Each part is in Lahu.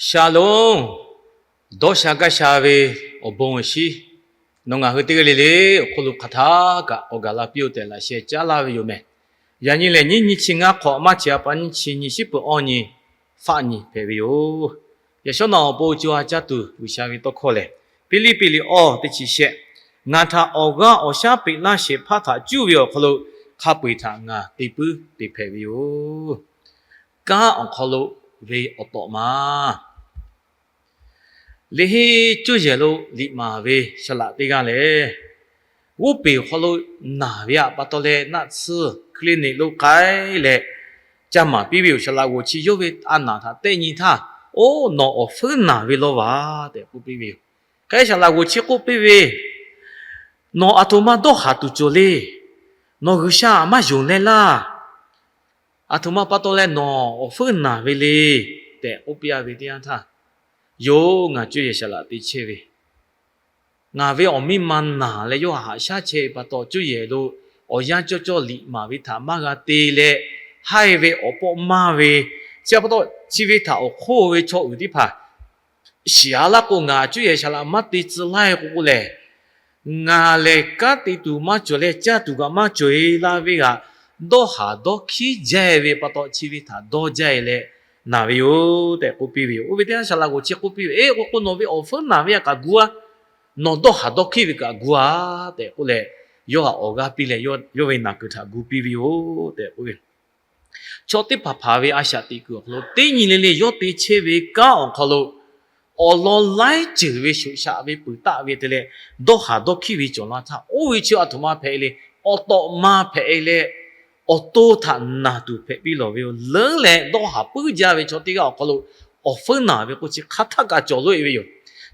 Shalom. Dawˇ sha gaˇ sha ve awˬ bon awˬ shinˉ, nawˬ ngaˬ hui teˇ g'aˇ le le awˬ hk'oˆ lo hk'aˬ htaˇ kaꞈ k'awꞈ gaˬ la piˇ-oˆ tehꞈ laꞈ sheh caˉ laˇ ve yoˬ meh. Yaꞈ nyi lehˬ, nyiˇ nyi chi ngaˇ hk'awꞈ maˇ chi a pa nyiˇ chi nyi shiˉ peuˬ awˇ nyi faˆ nyi hpehꞈ ve yoˬ. Yaꞈ shawˉ naꞈ awˬ pon co ha caˇ tuˬ G'uiˬsha ve tawˇ hkawˇ lehˬ, Hpiˇliˇpiˆ liꞈ awˇ teˇ chi shehˆ, Ngaˬ htaꞈ awˬ g'aˇ awˬ shaˉ peꞈ laˇ shehˍ hpaˇ htaꞈ cuˇ ve awˬ hk'aw lo hk'a peu-eˬ htaꞈ ngaˬ te puiˉ te hpehꞈ ve yoˬ. Kanˉ awˬ hk'aw lo ve awˬ tawꞈ ma Liꞈ henˇ cuˇ yehˬ lo liꞈ maˍ ve saˍ laꞈ teˇ g'aˇ lehˬ, g'oˇ peˬ awˬ hk'aw lo naˬ ve aꞈ pa taw leh naˆ tsuhˇ clinic lo k'ai leh, ca maˍ piˇ ve yoˬ. Saˍ laꞈ g'oˍ chi yawˇ ve a naˬ htaꞈ tehˆ nyi htaˇ, Oˇ, nawˬ awˬ feuˉ naˬ ve lawˇ vaˬ tehꞈ k'oˆ piˇ ve yoˬ. Hk'e saˍ laꞈ g'oˍ chi k'oˆ piˇ ve, Nawˬ aˬ htoꞈ ma dawˇ haˍ tuˬ cawˬ le. Nawˬ G'uiˬsha aꞈ maˇ yonˍ leh laˇ. Aˬ htoꞈ ma pa taw leh nawˬ awˬ feuˉ naˬ ve le tehꞈ k'oˆ piˇ a ve teˇ yanˇ htaˇ, Yoˬ, ngaˬ cuˇ yehˬ saˍ laꞈ te chehˇ ve, ngaˬ ve awˬ miˇ ma naˬ leh yawˇ htaꞈ haꞈ shaˉ chehˇ ve pa taw, cuˇ yehˬ lo awˬ yanˇ cawˇ cawˇ liꞈ maˍ ve htaꞈ maˇ g'a te leh, haiˇ ve awˬ pawˆ maˇ ve, chi pa taw chi ve htaꞈ awˬ hk'oˆ ve chaw uiˍ teˇ hpaˍ shiˍ a laˇ k'o, ngaˬ cuˇ yehˬ saˍ laꞈ maˇ te tcuh laˇ k'o k'o lehˬ, ngaˬ lehˬ kanˉ te tuˬ maˇ cawˬ leh caˇ tuˬ kaꞈ maˇ cawˬ-e laˇ ve g'aꞈ, dawˇ haˍ dawˇ hkiˉ jaˇ ve pa taw, chi ve htaꞈ dawˇ jaˇ leh naˬ ve yoˬ tehꞈ k'oˆ piˇ ve yoˬ. Oˇ ve teˇ yanˇ saˍ laꞈ g'oˍ chi k'oˆ piˇ ve, Eˇ, k'o k'o nawˬ ve awˬ feuˉ naˬ ve aꞈ kaꞈ gu a, nawˬ dawˇ haˍ dawˇ hkiˉ ve kaꞈ gu a tehꞈ k'oˆ leh, yawˇ htaꞈ awˬ g'aˇ piˇ leh yawˇ ve naˬ kuiˬ htaꞈ gu piˇ ve yoˬ tehꞈ k'oˆ ve Chaw teˇ hpaˍ hpaˍ ve a shaꞈ teꞈ kuiˬ awˬ hk'aw lo teˇ nyi le le yawˇ te chehˇ ve kanˉ awˬ hk'aw lo awˬ lawn laiˉ ceuˬ ve shoꞈ shaꞈ ve peuˬ taˆ ve te leh, dawˇ haˍ dawˇ hkiˉ ve cawˬ la htaˇ, oˇ ve chi aˬ htoꞈ ma hpehꞈ le, awˬ tawꞈ ma hpehꞈ leh, awˬ to htaꞈ naˬ tuˬ hpehꞈ piˇ lawˬ ve yoˬ. Leuˉ leh dawˇ haˍ puiˉ jaˇ ve chaw teˇ g'aˇ awˬ hk'aw lo awˬ feuˉ naˬ ve k'o chi hk'aˬ htaˇ kaꞈ cawˬ loꞈ-e ve yoˬ.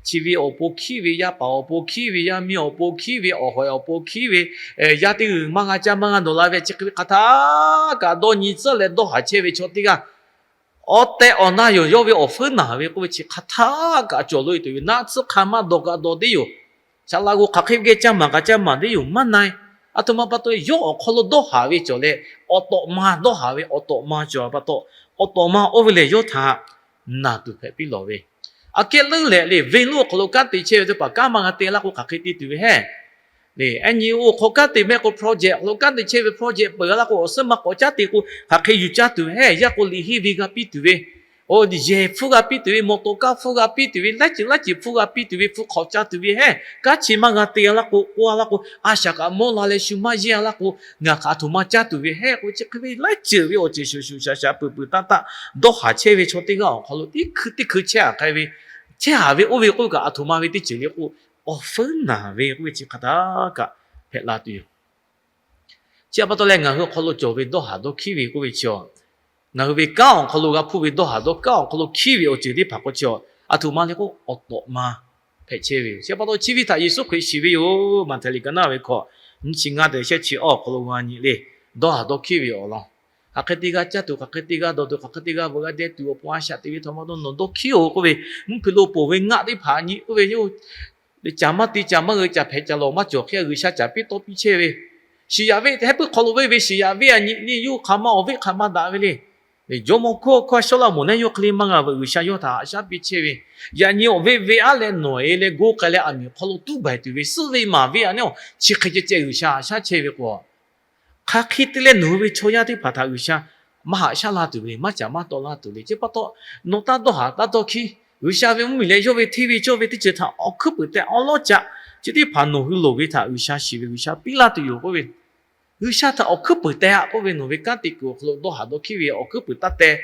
Chi ve awˬ pon hkiˉ ve, yaˇ paˍ awˬ pon hkiˉ ve, yaˇ miˇ awˬ pon hkiˉ ve, awˬ hawehˬ awˬ pon hkiˉ ve, yaˇ teˇ g'uiˬ maˇ g'a caˇ maˇ g'a dawˬ la ve, chi hk'e ve hk'aˬ htaˇ kaꞈ dawˇ nyi tcuhˉ leh dawˇ haˍ chehˇ ve chaw teˇ g'aˇ, awˬ tehˬ awˬ na yoˬ. Yawˇ ve awˬ feuˉ naˬ ve k'oˆ ve chi hk'aˬ htaˇ kaꞈ cawˬ loꞈ-e tuˬ ve, naˆ tsuhˇ hk'a maˇ dawˬ kaꞈ dawˬ deˇ yoˬ. Saˍ laꞈ g'oˍ hk'aˬ hk'e ve geh caˇ maˍ kaꞈ caˇ maˍ deˇ yoˬ, maˇ na-e. Aˬ htoꞈ ma pa taw, yawˇ awˬ hk'aw lo dawˇ haˍ ve cawˬ leh, awˬ tawꞈ ma dawˇ haˍ ve awˬ tawꞈ ma cawˬ pa taw, awˬ tawꞈ ma oˇ ve lehˬ yawˇ htaꞈ naˬ tuˬ hpehꞈ piˇ lawˬ ve. Aꞈ kehˉ leuˉ leh le, venˇ lonˉ awˬ hk'aw lo kanˉ te chehˇ ve teˇ hpaˍ kanˉ maˇ g'a te laˇ k'o, hk'aˬ hk'e te tuˬ ve hehˉ. Eˇ nyi oˇ hk'aw kanˉ te mehˆ k'o, project awˬ hk'aw lo kanˉ te chehˇ ve project peuˬ g'a laˇ k'o, awˬ suhˉ maˇ k'awꞈ caˉ te k'o, hk'aˬ hk'e yuˬ caˇ tuˬ ve hehˉ. Yaˇ k'o liꞈ henˇ ve g'a piˇ tuˬ ve, yehˬ hpfuhˇ g'a piˇ tuˬ ve, mawˬ tawˍ kaˇ hpfuhˇ g'a piˇ tuˬ ve, laiˉ ceuˬ laiˉ ceuˬ hpfuhˇ g'a piˇ tuˬ ve, hpfuhˇ hk'awꞈ caˇ tuˬ ve hehˉ. Kanˉ chi maˇ g'a te a laˇ k'o, k'oˆ a laˇ k'o, a shaꞈ kaꞈ mawˇ la leh shu maˇ yeˇ a laˇ k'o, ngaˬ hk'aˬ htoꞈ ma caˇ tuˬ ve hehˉ k'o, chi hk'e ve laiˉ ceuˬ ve awˬ ceuˬ shoꞈ shoꞈ shaˍ shaˍ peuˬ peuˬ taˇ taˇ dawˇ haˍ chehˇ ve chaw teˇ g'aˇ awˬ hk'aw lo teˇ hkui teˇ hkui chehˇ haˍ k'ai ve, chehˇ haˍ ve oˇ ve k'oˆ ve kaꞈ, aˬ htoꞈ ma ve teˇ ceuˬ le k'o, awˬ feuˉ naˬ ve k'oˆ ve chi hk'aˬ htaˇ kaꞈ hpehꞈ la tuˬ yoˬ. Chi pa taw leh ngaˬ hui awˬ hk'aw lo cawˬ ve dawˇ haˍ dawˇ hkiˉ ve k'oˆ ve chi a, ngaˬ hui ve kanˉ awˬ hk'aw lo g'a hpuˇ ve dawˇ haˍ dawˇ, kanˉ awˬ hk'aw lo hkiˉ ve awˬ ceuˬ teˇ hpaˍ k'o chi a, aˬ htoꞈ ma le k'o, awˬ tawꞈ ma hpehꞈ chehˇ ve yoˬ. Chi pa taw chi ve htaꞈ Yeˍsuˆ Hkriꞈ shiˍ ve yoˬ. Maꞈhtehˍ liꞈ ka naˇ ve hkawꞈ nyiˇ chi ngaˇ tehꞈ shehˆ chi awˇ awˬ hk'aw lo g'a nyi le, dawˇ haˍ dawˇ hkiˉ ve awˬ lawn, hk'aˬ hk'e te g'a caˇ tuˬ, hk'aˬ hk'e te g'a dawˬ tuˬ, hk'aˬ hk'e te g'a veuꞈ g'a deh tuˬ awˬ pon a shaꞈ teꞈ ve htawˇ maˇ dawˇ nawˬ dawˇ hkiˉ-oˬ k'oˆ ve, mvuhˇ hpeuꞈ lo poˬ ve ngaˆ teˇ hpaˍ nyi k'oˆ ve yoˬ. Caˍ maˇ te, caˍ maˇ g'euꞈ, caˍ hpehꞈ caˍ lawˬ maˇ cawˬ hk'e G'uiˬsha caˍ piˇ tawˇ piˇ chehˇ ve, shiˍ yaꞈ ve hehˉ puiˉ hk'aw lo ve ve shiˍ yaꞈ ve a nyi le yoˬ. Hk'aˬ ma awˬ veˆ hk'aˬ ma daꞈ ve le. Jawˇmawˇ hkawˇ hkawˇ Sawˉlaꞈmonˍ lehˬ yawˇ hk'e le maˇ g'a veuꞈ, G'uiˬsha yawˇ htaꞈ haꞈ shaˉ piˇ chehˇ ve, yaꞈ nyi awˬ veˆ ve aˉ leh nawˬ-e leh goˇ k'ai leh aˬ miˍ hk'aw lo tuˉ baiˬ tuˬ ve, suhˆ ve maˍ ve a nyi, chi hk'e ceh ceh G'uiˬsha haꞈ shaˉ chehˇ ve k'o, hk'aˬ hk'e te leh nawˬ hui ve chaw yaˇ teˇ hpaˍ htaꞈ G'uiˬsha maˇ haꞈ shaˉ la tuˬ ve, maˇ caˍ maˇ taw la tuˬ le. Chi pa taw, nawˬ taˇ dawˇ haˍ taˇ dawˇ hkiˉ, G'uiˬsha ve mvuhˇmiˬ leh yawˇ ve hteˇ ve cawˇ ve teˇ ceuˬ htaꞈ awˬ hkuiˉ puiˍ teh awˉ lawˉ caꞈ, chi teˇ hpaˍ nawˬ hui loˍ ve htaꞈ G'uiˬsha shiˍ ve, G'uiˬsha piˇ laˇ tuˬ yoˬ k'oˆ ve, G'uiˬsha htaꞈ awˬ hkuiˉ puiˍ teh-a k'oˆ ve, nawˬ ve kanˉ te kuiˬ awˬ hk'aw lo dawˇ haˍ dawˇ hkiˉ ve awˬ hkuiˉ puiˍ taˇ teh.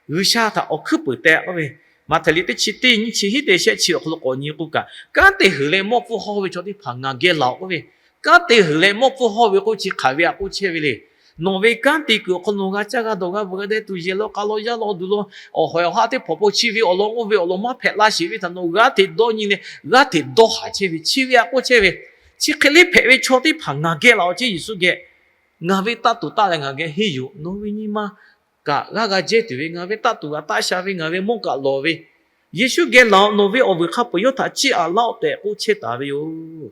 G'uiˬsha htaꞈ awˬ hkuiˉ puiˍ teh k'oˆ ve, Maꞈhtehˍ liꞈ teˇ chi teˇ nyiˇ chi hiˉ te shehˆ chi awˬ hk'aw lo k'awꞈ nyi k'o kaꞈ, kanˉ te huiˬ leh mawˇ pfuhˇ hawˇ ve chaw teˇ hpaˍ ngaˬ geh laˬ-oꞈ k'oˆ ve, kanˉ te huiˬ leh mawˇ pfuhˇ hawˇ ve k'oˆ chi hk'aˬ ve aꞈ k'oˆ chehˇ ve le. Nawˬ ve kanˉ te kuiˬ awˬ hk'aw nawˬ g'a caˇ g'a dawˬ g'a veuꞈ g'a deh tuˬ, yehˬ law k'a law yaˇ law duˬ law, awˬ hawehˬ awˬ haˆ teˇ hpaˍ awˬ pon chi ve awˬ lawn oˇ ve awˬ lawn maˇ hpehꞈ la sheˍ ve htaꞈ nawˬ g'aˇ hteꞈ dawˇ nyi leh g'aˇ hteꞈ dawˇ haˍ chehˇ ve, chi ve aꞈ k'oˆ chehˇ ve, chi hk'e le hpehꞈ ve chaw teˇ hpaˍ ngaˬ geh laˬ-oꞈ, chi Yeˍsuˆ geh, ngaˬ ve taˇ tuˬ taˇ leh ngaˬ geh henˇ yuˬ, nawˬ ve nyi ma kaꞈ g'aˇ g'a jehˇ tuˬ ve, ngaˬ ve taˇ tuˬ g'a taˇ sha ve, ngaˬ ve mawˇ kaꞈ lawˬ ve, Yeˍsuˆ geh laˬ-oꞈ, nawˬ ve awˬ vuiˬ hk'a peuˬ yawˇ htaꞈ chiˇ aꞈ laˇ-oꞈ tehꞈ k'oˆ chehˇ taˍ ve yoˬ.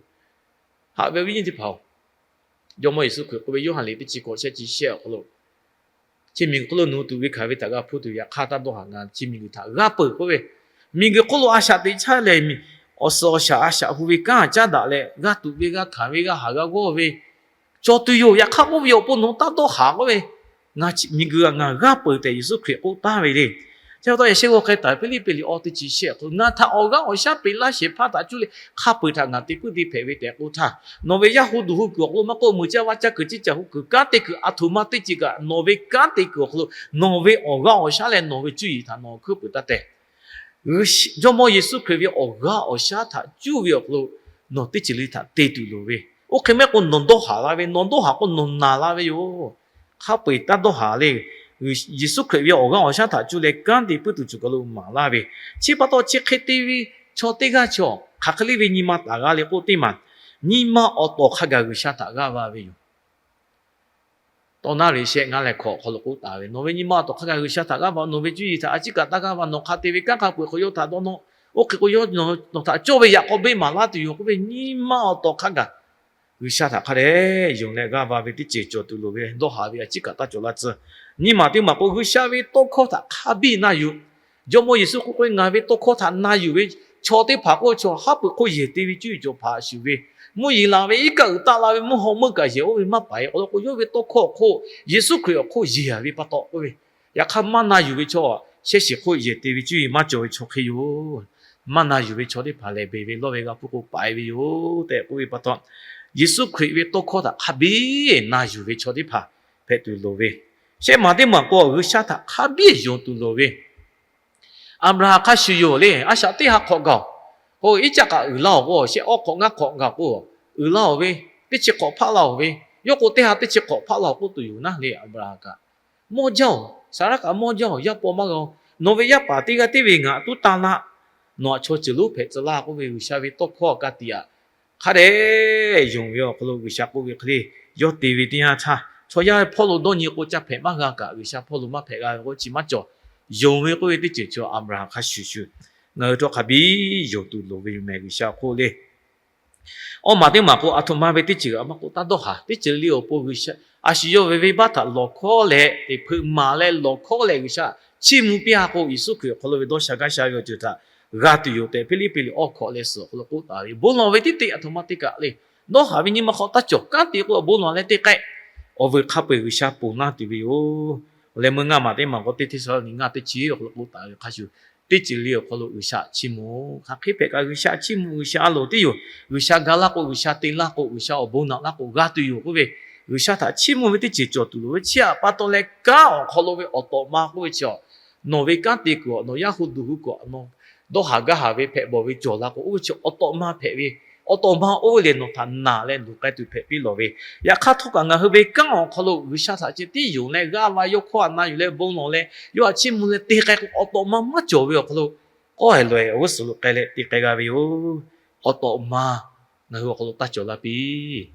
Haꞈ ve awˬ viˉ nyi teˇ hpaˍ-oˬ, Jawˇmawˇ Yeˍsuˆ Hkriꞈ k'oˆ ve, Yoˇhanˬ liꞈ teˇ chi hkawꞈ shehˆ chi shehˆ awˬ hk'aw lo, Chi miˬguiˬ hk'oˆ lo nawˬ hui tuꞈ ve hkanˍ ve htaꞈ g'a hpuˇ tuˬ, yaꞈ hk'aˇ taˇ dawˇ haˍ, ngaˬ chi miˬguiˬ htaꞈ g'aˇ peuˬ k'oˆ ve, Miˬguiˬ hk'oˆ lo a shaꞈ teꞈ chaˇ lehˬ, awˬ suhˍ awˬ shaˍ a shaꞈ hu ve kanˉ caˉ daꞈ leh, g'aˇ tuꞈ ve, g'aˇ hkanˍ ve, g'aˇ haˍ g'a g'awˇ ve, cawˬ tuˬ yoˬ. Yaꞈ hk'aˇ k'oˆ ve, awˬ pon nawˬ taˇ dawˇ haˍ k'oˆ ve, miˬguiˬ aꞈ ngaˬ g'aˇ peuˬ tehꞈ Yeˍsuˆ Hkriꞈ k'oˆ taˍ ve le. Chi pa taw yaꞈ shehˆ g'awˇ hk'e taˍ Hpiˇliˇpiˆ liꞈ awˇ teˇ chi shehˆ hk'aw lo, Ngaˬ htaꞈ awˬ g'aˇ awˬ shaˉ peꞈ laˇ shehˍ hpaˇ htaꞈ cuˇ leh hk'a peu-eˬ htaꞈ ngaˬ te puiˉ te hpehꞈ ve tehꞈ k'oˆ htaˇ, nawˬ ve yaˇ hu duˬ hu kuiˬ awˬ hk'aw lo maˇ k'oˆ, meuꞈ caˇ vaˇ caˇ kuiˬ, ciˇ caˬ hu kuiˬ, kanˉ te kuiˬ, aˬ htoꞈ ma teˇ ceuˬ kaꞈ nawˬ ve kanˉ te kuiˬ awˬ hk'aw lo nawˬ ve awˬ g'aˇ awˬ shaˉ leh nawˬ ve cuˇ yiˍ htaꞈ nawˬ hkuiˉ peuˬ taˇ tehꞈ Jawˇmawˇ Yeˍsuˆ Hkriꞈ ve awˬ g'aˇ awˬ shaˉ htaꞈ cuˇ ve awˬ hk'aw lo nawˬ teˇ ceuˬ le htaꞈ te tuˬ loˍ ve. Oˇ hk'e maˇ heˆ k'o nawˬ dawˇ haˍ la ve, nawˬ dawˇ haˍ k'o nawˬ naˬ la ve yoˬ. Hk'a peu-eˬ taˇ dawˇ haˍ le. Yeˍsuˆ Hkriꞈ ve awˬ g'aˇ awˬ shaˉ htaꞈ cuˇ leh kanˉ te puiˉ tuˬ cawˬ kaˬ lo maˍ laˇ ve. Chi pa taw chi hk'e te ve chaw teˇ g'aˇ chaw hk'aˬ hk'e le ve nyi ma taˍ g'a le k'oˆ teˇ maˬ, nyi ma awˬ tawˍ hk'a gaˬ G'uiˬsha htaꞈ g'aˇ va ve yoˬ. Tawˇ naˉ ve shehˆ ngaˇ leh hkawꞈ awˬ hk'aw lo k'oˆ taˍ ve, nawˬ ve nyi ma awˬ tawˍ hk'a gaˬ G'uiˬsha htaꞈ g'aˇ va, nawˬ ve cuˇ yiˍ htaꞈ a ciˉ kaꞈ taˇ g'aˇ va, nawˬ hk'a te ve kanˉ hk'a peu-eˬ hk'aw yawˇ htaꞈ dawˇ nawˇ. Oˇ hk'e k'o yawˇ nawˬ htaꞈ cawˇ ve yaꞈ k'aw beˇ maˍ laˇ tuˬ yoˬ k'oˆ ve, nyi ma awˬ tawˍ hk'a gaˬ G'uiˬsha htaꞈ hk'a dehꞈ yonˍ leh g'aˇ va ve teˇ ceuˬ cawˬ tuˬ loˍ ve, dawˇ haˍ ve a ciˉ kaꞈ taˇ cawˬ laˇ tcuh. Nyi ma teˇ maˬ k'o, G'uiˬsha ve tawˇ hkawˇ htaꞈ hk'a biˇ na yuˬ. Jawˇmawˇ Yeˍsuˆ k'oˆ k'o, Ngaˬ ve tawˇ hkawˇ htaꞈ na yuˬ ve chaw teˇ hpaˍ k'oˆ ve chaw, haˉ pui hk'oˆ yehˬ te ve cuˇ yiˍ cawˬ hpaˍ shuˍ ve, mvuhˇ yeˬ laˬ ve, iˉ kaˆ uiˍ taˆ la ve, mvuhˇ haw meuˆ kaꞈ yehˬ oˇ ve maˇ paˍ-e. Awˬ lawn k'o, yawˇ ve tawˇ hkawˇ awˬ hk'oˆ Yeˍsuˆ Hkriꞈ awˬ hk'oˆ yehˬ ve pa taw k'oˆ ve, yaꞈ hk'aˇ maˇ na yuˬ ve chaw, shehˇ shiˍ hk'oˆ yehˬ te ve cuˇ yiˍ maˇ cawˬ ve chaw hk'e yoˬ. Maˇ na yuˬ ve chaw teˇ hpaˍ lehˬ, beˬ ve lawˇ ve g'a hpuˇ k'o paiˍ ve yoˬ tehꞈ k'oˆ ve pa taw, Yeˍsuˆ Hkriꞈ ve tawˇ hkawˇ htaꞈ hk'a biˇ na yuˬ ve chaw teˇ hpaˍ hpehꞈ tuˬ loˍ ve. Shehˆ maˬ teˇ maˬ k'o, G'uiˬsha htaꞈ hk'a biˇ yonˍ tuˬ loˍ ve. Aˍbraˍhanˍ hk'a shuˍ yoˬ le. A shaꞈ teˇ ha hk'awꞈ gaˬ-oˬ k'o, Iˉcaˆ kaꞈ uiˍ laˇ-oˬ k'o, shehˆ awˇ hk'awꞈ ngaˇ hk'awꞈ gaˬ k'o, uiˍ laˇ-oˬ ve, teˇ chi hk'awꞈ hpaˆ laˇ-oˬ ve, yawˇ k'o teˇ ha teˇ chi hk'awꞈ hpaˆ laˇ-oˬ k'oˆ tuˬ yoˬ naˉ le. Aˍbraˍhanˍ kaꞈ mawˇ jaˇ-oˬ, Saˍraˆ kaꞈ mawˇ jaˇ-oˬ, yaˇ paw maˇ g'a-oˬ, nawˬ ve yaˇ paˍ teˇ g'aˇ teˇ ve ngaˬ htaꞈ tuˉ tanˇ laˇ. Nawˬ htaꞈ chaw ceuˬ lonˉ hpehꞈ tcuh laˇ k'oˆ ve G'uiˬsha ve tawˇ hkawˇ ka tiꞈ-aꞈ. Hk'a dehꞈ yonˍ ve awˬ hk'aw lo G'uiˬsha k'oˆ ve hk'e le, yawˇ te ve teˇ yanˇ htaˇ, chaw yaˇ hpawˇ lo dawˇ nyi k'o, ca hpehꞈ maˇ g'a kaꞈ, G'uiˬsha hpawˇ lo maˇ hpehꞈ g'a ve k'o, chi maˇ cawˬ. Yonˍ ve k'oˆ ve teˇ ceuˬ chaw Aˍbraˍhanˍ hk'a shuˍ shuˍ, ngaˬ hui htawˇ hk'a biˇ yonˍ tuˬ loˍ ve yoˬ mehˍ G'uiˬsha awˬ hk'oˆ le. Awˇ maˬ teˇ maˬ k'o, aˬ htoꞈ ma ve teˇ ceuˬ aꞈ maˇ k'oˆ, taˇ dawˇ haˍ. Teˇ ceuˬ le awˬ pon G'uiˬsha a shu yawˇ ve venˇbaˆ htaꞈ lawˬ hkawˉ leh, teꞈ hpeuꞈ maˍ leh lawˬ hkawˉ leh G'uiˬsha chiˇ mvuh piˇ-a k'o, Yeˍsuˆ Hkriꞈ awˬ hk'aw lo ve dawˇ sha gaˇ sha ve awˬ ceuˬ htaꞈ g'a tuˬ yoˬ tehꞈ, Hpiˇliˇpiˆ liꞈ awˇ hkawꞈ leh suhˍ awˬ hk'aw lo k'oˆ taˍ ve. Bon lawˬ ve teˇ teˇ aˬ htoꞈ ma te kaꞈ le, dawˇ haˍ ve nyi ma hk'aw taˇ cawˬ, kanˉ te k'o awˬ bon lawˬ leh teˇ k'ehˆ awˬ vuiˬ hk'a peu-eˬ G'uiˬsha ponˬ laˇ tuˬ ve yoˬ. Awˬ leh meuˇ ngaˇ maˬ teˇ maˬ k'o, teˇ Hteˇsaˍlawˇniˆ ngaˇ teˇ chi awˬ hk'aw lo k'oˆ taˍ ve hk'a shuˍ, teˇ ceuˬ le awˬ hk'aw lo G'uiˬsha chiˇ mvuh. Hk'aˬ hk'e hpehꞈ kaꞈ G'uiˬsha chiˇ mvuh, G'uiˬsha a loˍ teˇ yoˬ. G'uiˬsha ga laˇ k'o, G'uiˬsha te laˇ k'o, G'uiˬsha awˬ bon naꞈ laˇ k'o, g'a tuˬ yoˬ k'oˆ ve, G'uiˬsha htaꞈ chiˇ mvuh ve teˇ ceuˬ cawˬ tuˬ loˍ ve. Chi aꞈ pa taw leh, kanˉ awˬ hk'aw lo ve awˬ tawꞈ ma k'oˆ ve chi, nawˬ ve kanˉ te kuiˬ awˬ, nawˬ yaˇ hu duˬ hu kuiˬ awˬ, nawˬ dawˇ haˍ gaˇ haˍ ve hpehꞈ bawˬ ve cawˬ la k'o, oˇ ve chi awˬ tawꞈ ma hpehꞈ ve, awˬ tawꞈ ma oˇ ve lehˬ nawˬ htaꞈ naˬ leh luˬ k'ai tuˬ hpehꞈ piˇ lawˬ ve. Yaꞈ hk'aˇ htawˇ kaꞈ ngaˬ hui ve kanˉ awˬ hk'aw lo G'uiˬsha htaꞈ ceh tiˉ yonˍ leh g'aˇ va, yawˇ hkawˇ htaꞈ na yuˬ leh bon lawˬ leh yawˇ htaꞈ chiˇ mvuh leh te k'ai k'o, awˬ tawꞈ ma maˇ cawˬ ve awˬ hk'aw lo k'awˇ-e lawˬ-e awˬ g'uˇ suhˍ lo k'ai leh te k'ai g'a ve yoˬ. Awˬ tawꞈ ma ngaˬ hui awˬ hk'aw lo taˇ cawˬ laˇ piˇ.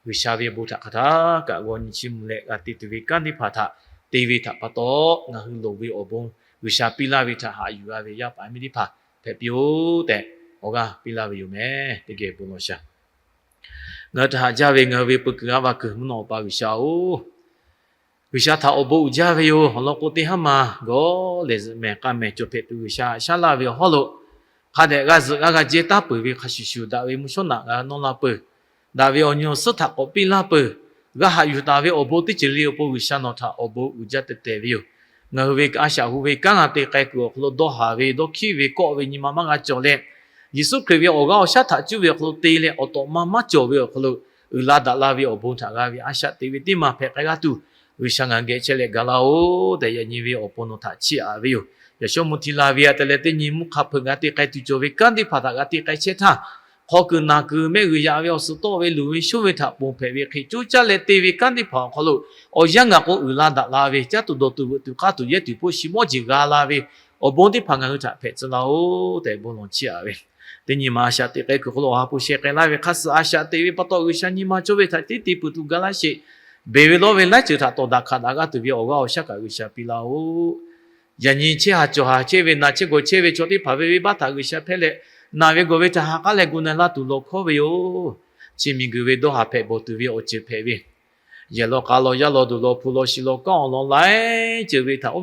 G'uiˬsha ve awˬ bon htaꞈ hk'aˬ htaˇ kaꞈ g'aw nyi chiˇ mvuh leh g'a te tuˬ ve kanˉ teˇ hpaˍ htaꞈ te ve htaꞈ pa taw, ngaˬ hui loˍ ve awˬ bon G'uiˬsha piˇ laˇ ve htaꞈ haꞈ yuˬ g'a ve yaˇ paˍ miˇ teˇ hpaˍ hpehꞈ piˇ-oˆ tehꞈ, awˬ g'aˇ piˇ laˇ ve yoˬ mehˍ. Teˇ geh bon lawˬ shaˍ. Ngaˬ hui htaꞈ haꞈ jaˇ ve ngaˬ hui ve peu kuiˬ g'a va kuiˬ mvuhˇ naw Awˬ pa G'uiˬsha-oˬ, G'uiˬsha htaꞈ awˬ bon uiˍ jaˇ ve yoˬ. Awˬ lawn k'o, teˇ haˉ ma gawˬ lehˬ zuhꞈ mehˍ k'a mehˍ cawˬ hpehꞈ tuˬ G'uiˬsha shaˉ laˇ ve awˬ hawˉ lo, hk'a dehꞈ g'a zuhꞈ g'a g'a jehˇ taˉ peuˬ ve hk'a shuˍ shuˍ, daꞈ ve mvuhˇ shawˉ naꞈ g'a nawˇ la peuˬ. Daꞈ ve awˬ nyi awˬ suhˉ htaꞈ k'awꞈ piˇ laˇ peuˬ. G'a haꞈ yuˬ taˍ ve awˬ bon teˇ ceuˬ le awˬ pon G'uiˬsha nawˬ htaꞈ awˬ bon uiˍ jaˇ teh teh ve yoˬ. Ngaˬ hui ve a shaꞈ hu ve kanˉ g'a te k'ai kuiˬ awˬ hk'aw lo dawˇ haˍ ve, dawˇ hkiˉ ve, kawˆ ve nyi ma maˇ g'a cawˬ leh, Yeˍsuˆ Hkriꞈ ve awˬ g'aˇ awˬ shaˉ htaꞈ cuˇ ve awˬ hk'aw lo te leh awˬ tawꞈ ma maˇ cawˬ ve awˬ hk'aw lo uiˍ la daꞈ la ve awˬ bon htaꞈ g'a ve a shaꞈ teꞈ ve teˇ maˬ hpehꞈ k'ai g'aˇ tuˬ, G'uiˬsha ngaˬ geh chehˇ leh ga laˇ-oˬ tehꞈ, yaꞈ nyi ve awˬ pon nawˬ htaꞈ chiˇ aꞈ ve yoˬ. Yaꞈ shawˉ mvuh hti la ve aꞈ te leh teˇ nyi mvuhˇ hk'a hpeuꞈ g'a te k'ai tuˬ cawˬ ve kanˉ teˇ hpaˍ htaꞈ g'a te k'ai chehˇ htaˇ, hk'aw kuiˬ naˬ kuiˬ mehˆ g'uiˬ yaꞈ ve awˬ suhˍ tawˆ ve luˬ ve shonˇ ve htaꞈ ponˬ hpehꞈ ve hk'e, coˇ caˇ leh te ve kanˉ teˇ hpaˍ awˬ hk'aw lo awˬ yanˇ ngaˬ k'o uiˍ la daꞈ la ve, caˇ tuˬ dawˬ tuˬ veuꞈ tuˬ k'aˇ tuˬ yehˇ tuˬ hpoˆ shi mawˇ jeˬ g'a la ve awˬ bon teˇ hpaˍ ngaˬ hui htaꞈ hpehꞈ tcuh laˇ-oˬ tehꞈ bon lawˬ chiˇ aꞈ ve. Teˇ nyi ma a shaꞈ teꞈ k'ai kuiˬ hk'aw lo awˬ ha hpu sheh k'ai laˇ ve hk'a suh a shaꞈ teꞈ ve pa taw G'uiˬsha nyi ma cawˇ ve htaꞈ tiˉ te peuˬ tuˬ ga laˇ sheˍ. Beˬ ve lawˇ ve laiˉ ceuˬ htaꞈ tawˍ daꞈ hkanˍ daꞈ g'aˇ tuˬ ve awˬ g'aˇ awˬ shaˉ kaꞈ G'uiˬsha piˇ laˇ-oˬ. Yaꞈ nyi chehˇ ha cawˬ ha chehˇ ve, naˬ chehˇ gawˬ chehˇ ve chaw teˇ hpaˍ ve venˇbaˆ htaꞈ G'uiˬsha hpehˇ leh, naˬ ve gawˬ ve htaꞈ ha k'aˉ leh gu na laˇ tuˬ lawˬ hkawˉ ve yoˬ. Chi miˬguiˬ ve dawˇ haˍ hpehꞈ bawˬ tuˬ ve awˬ ceuˬ hpehꞈ ve, yehˬ law k'a law yaˇ law duˬ law hpu law shi law kanˉ awˬ lawn laiˉ ceuˬ ve htaꞈ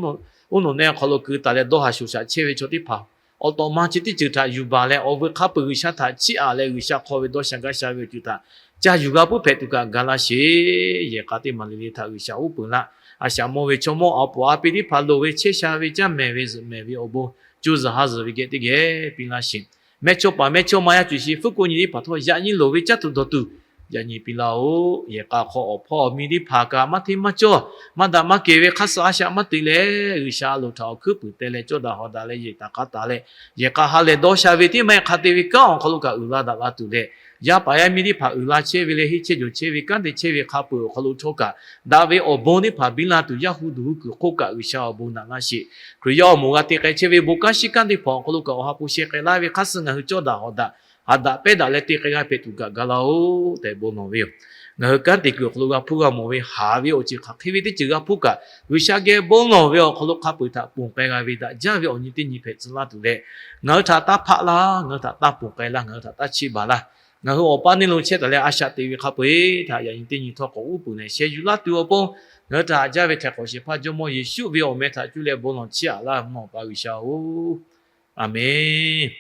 oˇ naw neˇ hk'aw lo keu taˍ leh dawˇ haˍ shoˍ shaꞈ chehˇ ve chaw teˇ hpaˍ awˬ tawꞈ ma chi teˇ ceuˬ htaꞈ yuˬ baˬ leh, awˬ veuˬ hk'a peuˬ G'uiˬsha htaꞈ chiˇ aꞈ leh, G'uiˬsha hk'aw ve dawˇ sha gaˇ sha ve awˬ ceuˬ htaꞈ ca yuˬ g'a puiˉ hpehꞈ tuˬ kaꞈ ga laˇ sheˍ. Yehˬ k'a teˇ maˬ le le htaꞈ G'uiˬsha uˉ peunˍ laˇ. A shaꞈ mawˇ ve chaw mawˇ a poˍ a pi teˇ hpaˍ loˍ ve chehˇ sha ve caˇ mehˍ ve zuhꞈ mehˍ ve awˬ bon, co zuhˬ ha zuhˬ ve geh teˇ geh piˇ laˇ sheˍ. Mehˇchawˇpaˍ mehˇchawˇma yaˇ cuˬ sheˍ hpfuhˇ k'o nyi teˇ hpaˍ htawˇ yaꞈ nyi loˍ ve caˇ tuˬ dawˬ tuˬ yaꞈ nyi piˇ laˇ-oˆ. Yehˬ k'a hk'aw awˬ hpawˇ awˬ miˇ teˇ hpaˍ kaꞈ maˇ hteˇ maˇ cawˇ, maˇ daꞈ maˇ kehˬ ve hk'aˇ suh a shaꞈ maˇ te leh, G'uiˬsha a loˍ htaꞈ awˬ hkuiˉ puiˍ teh leh cawˇ daꞈ hawˍ daꞈ leh yehˬ taˍ k'a taˍ leh, yehˬ k'a ha lehˬ dawˇ sha ve teˇ maˇ heˆ hk'a te ve kanˉ awˬ hk'aw lo kaꞈ uiˍ la daꞈ la tuˬ leh, yaˇ paˍ yaˇ miˇ teˇ hpaˍ uiˍ la chehˇ ve leh henˇ chehˇ jawˬ chehˇ ve kanˉ te chehˇ ve hk'a peuˬ awˬ hk'aw lo htawˇ kaꞈ, daꞈ ve awˬ bon teˇ hpaˍ biˇ la tuˬ, yaˇ hu duˬ hu kuiˬ hk'oˆ kaꞈ G'uiˬsha awˬ bon naꞈ laˇ sheˍ. Hkriꞈ yaˇ awˬ moˍ g'a te k'ai chehˇ ve bon kanˉ shiˉ kanˉ teˇ hpaˍ awˬ hk'aw lo kaꞈ, awˬ ha hpu sheh k'ai laˇ ve hk'aˇ suh ngaˬ hui cawˇ daꞈ hawˍ daꞈ, ha daꞈ pehˉ daꞈ leh te k'ai g'a hpehꞈ tuˬ kaꞈ ga laˇ-oˆ tehꞈ bon lawˬ ve yoˬ. Ngaˬ hui kanˉ te kuiˬ awˬ hk'aw lo g'a hpuˇ g'a mawˬ ve haˍ ve awˬ ceuˬ hk'aˬ hk'e ve teˇ ceuˬ g'a hpuˇ kaꞈ, G'uiˬsha geh bon lawˬ ve awˬ hk'aw lo hk'a peu-eˬ htaꞈ ponˬ k'ai g'a ve daꞈ jaˇ ve awˬ nyi teˇ nyi hpehꞈ tcuh laˇ tuˬ leh, ngaˬ hui htaꞈ taˇ hpaˆ laˇ, ngaˬ hui htaꞈ taˇ ponˬ k'ai laˇ, ngaˬ hui htaꞈ taˇ chiˇ baˬ laˇ. Ngaˬ hui awˬ paˇ neˇ lo chehˇ taˍ leh a shaꞈ te ve hk'a peu-eˬ htaꞈ yaꞈ nyi teˇ nyi htawˇ k'awꞈ uˉ peunˍ leh sheh yuˬ laˇ tuˬ awˬ pon, ngaˬ hui htaꞈ haꞈ jaˇ ve htaiˍ hk'awꞈ shehˍ hpaˇ Jawˇmawˇ Yeˍsuˆ ve awˬ meh htaꞈ cuˇ leh bon lawˬ chiˇ aꞈ laˇ mvuhˇ awˬ pa G'uiˬsha-oˬ, Aˍmenˇ.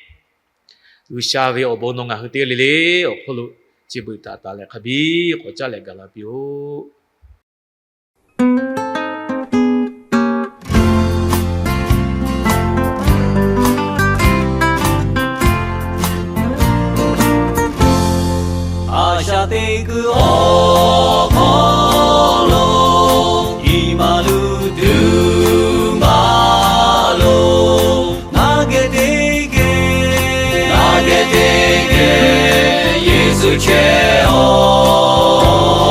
G'uiˬsha ve awˬ bon nawˬ ngaˬ hui teˇ g'aˇ le le awˬ hk'oˆ lo chi beuꞈ taˍ taˍ leh hk'a biˇ k'awꞈ caˇ leh gaˬ la piˇ-oˆ. A shaꞈ teꞈ kuiˬ awˬ hk'aw lo, Iˉmaˍnuˆ tuˬ maˍ lo, ngaˬ geh teˇ geh, ngaˬ geh teˇ geh Yeˍsuˆ chehˇ-oˆ. Nawˬ htaꞈ sheh k'ai laˇ tuˬ k'o,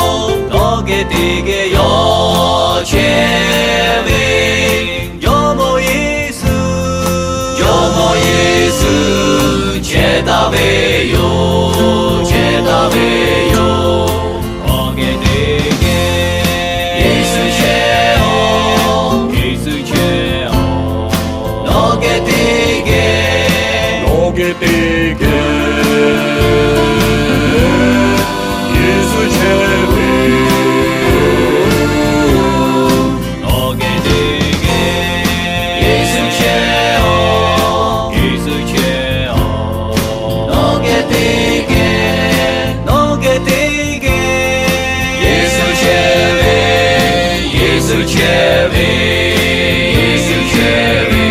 nawˬ geh teˇ geh yawˇ chehˇ ve, Jawˇmawˇ Yeˍsuˆ, Jawˇmawˇ Yeˍsuˆ chehˇ taˍ ve yoˬ, chehˇ taˍ ve yoˬ. Nawˬ geh teˇ geh Yeˍsuˆ chehˇ-oˆ, Yeˍsuˆ chehˇ-oˆ. Nawˬ geh teˇ geh, nawˬ geh teˇ geh Yeˍsuˆ chehˇ ve, nawˬ geh teˇ geh Yeˍsuˆ chehˇ-oˆ, Yeˍsuˆ chehˇ-oˆ. Nawˬ geh teˇ geh, nawˬ geh teˇ geh Yeˍsuˆ chehˇ ve, Yeˍsuˆ chehˇ ve, Yeˍsuˆ chehˇ ve.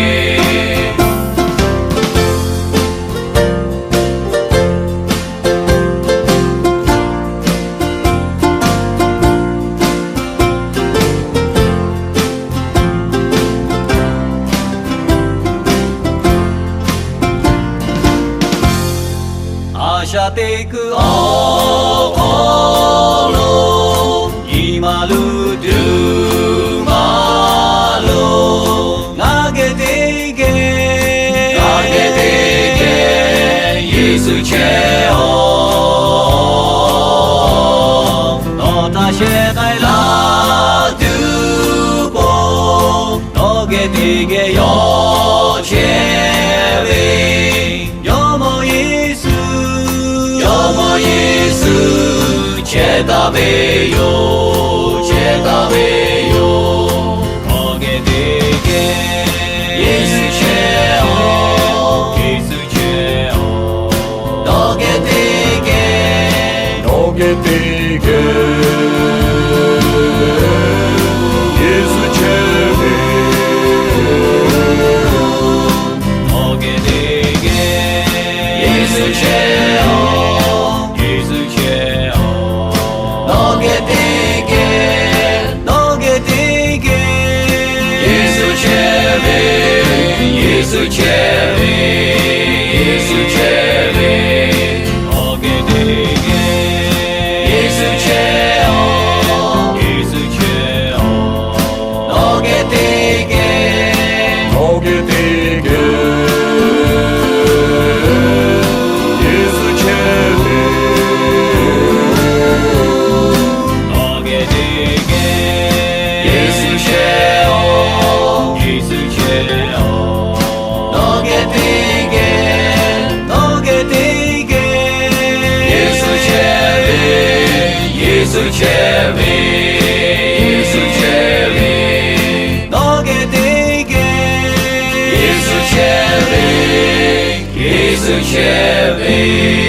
A shaꞈ teꞈ kuiˬ awˬ hk'aw lo, Iˉmaˍnuˆ tuˬ maˍ lo, ngaˬ geh teˇ geh, ngaˬ geh teˇ geh Yeˍsuˆ chehˇ-oˆ. Nawˬ htaꞈ sheh k'ai laˇ tuˬ k'o, nawˬ geh teˇ geh yawˇ chehˇ ve, Jawˇmawˇ Yeˍsuˆ, Jawˇmawˇ Yeˍsuˆ chehˇ taˍ ve yoˬ, chehˇ taˍ ve yoˬ. Nawˬ geh teˇ geh Yeˍsuˆ chehˇ-oˆ, Yeˍsuˆ chehˇ-oˆ. Nawˬ geh teˇ geh, nawˬ geh teˇ geh Yeˍsuˆ chehˇ ve, nawˬ geh teˇ geh Yeˍsuˆ chehˇ-oˆ, Yeˍsuˆ chehˇ-oˆ. Nawˬ geh teˇ geh, nawˬ geh teˇ geh Yeˍsuˆ chehˇ ve, Yeˍsuˆ chehˇ ve, Yeˍsuˆ chehˇ ve. Nawˬ geh teˇ geh Yeˍsuˆ chehˇ-oˆ, Yeˍsuˆ chehˇ-oˆ. Nawˬ geh teˇ geh, nawˬ geh teˇ geh Yeˍsuˆ chehˇ ve, nawˬ geh teˇ geh Yeˍsuˆ chehˇ-oˆ, Yeˍsuˆ chehˇ-oˆ. Nawˬ geh teˇ geh, nawˬ geh teˇ geh Yeˍsuˆ chehˇ ve, Yeˍsuˆ chehˇ ve, Yeˍsuˆ chehˇ ve, Yeˍsuˆ chehˇ ve,